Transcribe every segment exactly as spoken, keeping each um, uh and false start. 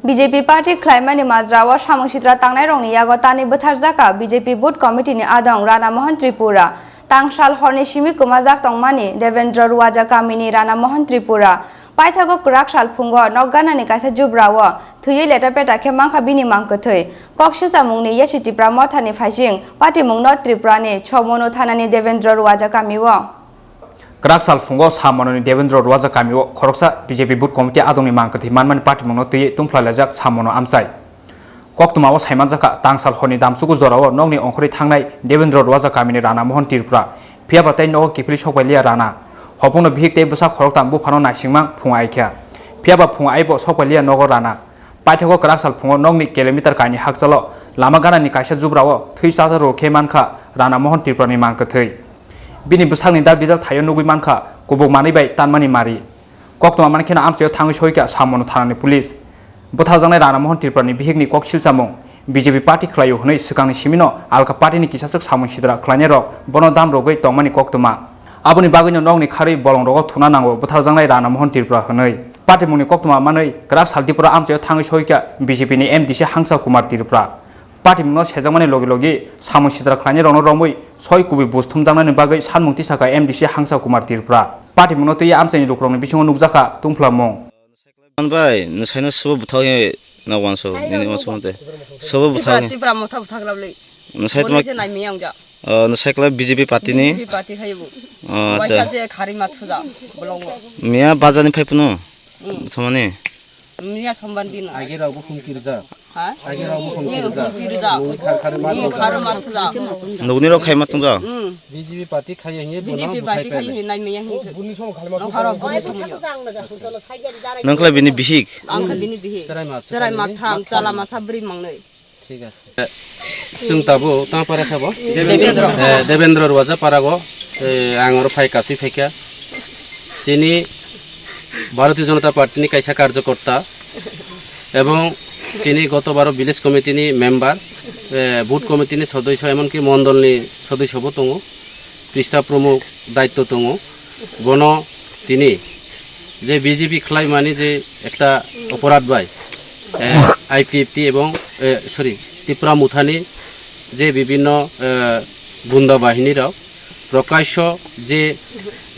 B J P party khlaimani majrao samung sitra tangnairokni yago tani bwtharjakha B J P booth committee ni adong Rana Mohan Tripura. Tangsal horni simi kwmajak tongmani Devendra Ruwaja kamini Rana Mohan Tripura. Paithago kwrak sal phungo nok ganani kaisa jubrao thwiwi leta peta khe mankha bini mang kwthwi. Kok silchamungni Yesu Tipra mothani phaising patimungno Tripurani Chomonu thanani Devendra Ruwaja kamio. Kwrak sal phungo Samononi Devendra Ruwaja kamio khoroksa B J P booth committee adongni mang kwthwi manmani patimungno twiwi tungphlai laijak Samono amchai. Koktwmao saimanjakha, tangsal horni damsugo jorao nokni ongkhorwi thangnai Devendra Ruwaja kamini Rana Mohan Tripura. Phiyaba tei nogo kiphilwi sokpailiya Rana. Hopungno bihik tei bwsa khoroktham buphano naisingmang phung aikha. Phiyaba phung aibo sokpailiya nogo Rana. Paithago kwrak sal phungo nokni kilometer kainwi hakchalo lama ganani kaisa jubrao thwi chacha rw khe mankha Rana Mohan Tripurani mang kwthwi. Bini bwsakni dal bidal thaio nugwi mankha kubuk manwi bai tanmani mari. Koktwma manwi kheno amchaio thangwi soikha Samono thanani police. Bwtharjaknai Rana Mohan Tripurani bihikni kok silchamung B J P party khlaio hwnwi swkangni simino alka partyni kisaswk samung sitra khlainairok bono dam rwgwi tongmani koktwma. Aboni bagwino nokni kharwi bolongrogo thuna nango bwtharjaknai Rana Mohan Tripura hwnwi. Patimungni koktwma manwi kwrak sal Tripura amchaio thangwi soikha B J P ni M D C Hangsa Kumar Tripura. Patimungno sejakmani logi logi samung sitra khlainairokno romwi soi kubui buj thumjaknani bagwi sanmung tisakha M D C Hangsa Kumar Tripura. Patimungno twiwi amchaini lukurokni bisingo nukjakha tungphlamung. Bai, nwsaino sobo bwthak nini wanso, nini wanso mate. Sobo bwthak. Tipra, Tipra motha bwthak rabli. Nwsai tuma, se nai miyang ja. Nwsai kla B J P party ni. B J P party khai bo. Oh, acha. Waisa je khari mathu ja, bolong. Miya bazar ni phai phunu. Bwthamani. Miya sombar din. Age rok bo phun kirja. Ha? Age rok bo phun kirja. Phun kirja. Khar khar ma. Khar ma thuja. Nugni rok khai ma thung ja. B J P party khai ye. B J P party khai ye nai miyang. Nong kharo bo thung yo. Nang kla bini bihik. Ang kha bini bihik. Cherai ma, cherai ma thang, chala ma sabri mangnoi. Thik ase. Chwng tabuk tang para sabo? Devendra. Eh, Devendra Ruwaja parago, eh, ang oro phai kasui phaikha. Chini Bharatiya Janata Party ni kaisa karjokorta ebong chini goto baro village committee ni member, eh, booth committee ni sodosyo, emonki mondol ni sodosyo bo tongo, Krista Pramukh daityo tongo. Bono tini je B J P khlaimani je ekta oporad bai, eh, I P F T ebong, eh, sorry, Tipra Mothani je bibhinno, eh, gunda bahini rok prokasho je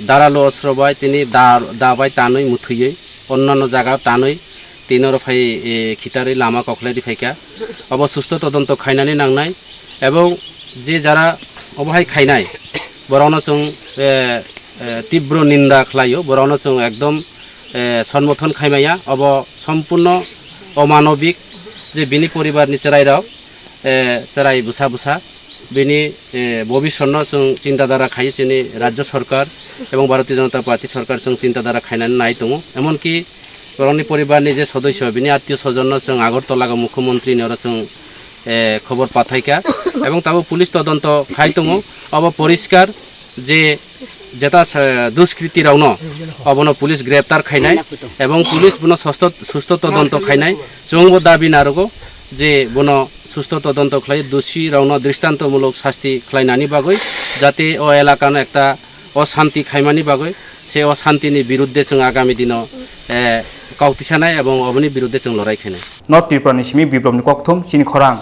daralu ostro bai tini da, da bai tanwi muthwiwi onnanno jaga tanwi tini oro phai, eh, khitarwi lama kokhlai riphaikha. Obo susto todonto khainani nangnai ebong je jara obo hai khainai borokno chwng, eh, eh, tibro ninda khlaio, borokno chwng ekdom, eh, sonmothon khaimaya. Obo sompurno omanobik je bini poribarni chwrairok, eh, chwrai bwsa bwsa bini, eh, bobisotno chwng chinta dhara khaio chini rajyo sorkar ebong Bharatiya Janata Party sorkar chwng chinta dhara khainani nai tongo. Emonki borokni poribarni je sodosyo, bini attiyo sojonno chwng Agartala o mukhyamantri ni oro chwng, eh, khobor pathaikha. Ebong tabuk police todonto khai tongo. Obo poriskar je jeta sa-, duskriti rokno obono police greptar khainai ebong police bono sosto, susto todonto khainai. Chwngbo dabi narogo je bono susto todonto khlai, dosi rokno dristantomulok sasti khlainani bagwi, jate o elakano ekta o shanti khaimani bagwi, se o shantini birudde chwng agami dino, eh, kok tisanai ebong oboni birudde chwng lorai khainai. North Tripura ni simi Biplobni kokthum chini khorang.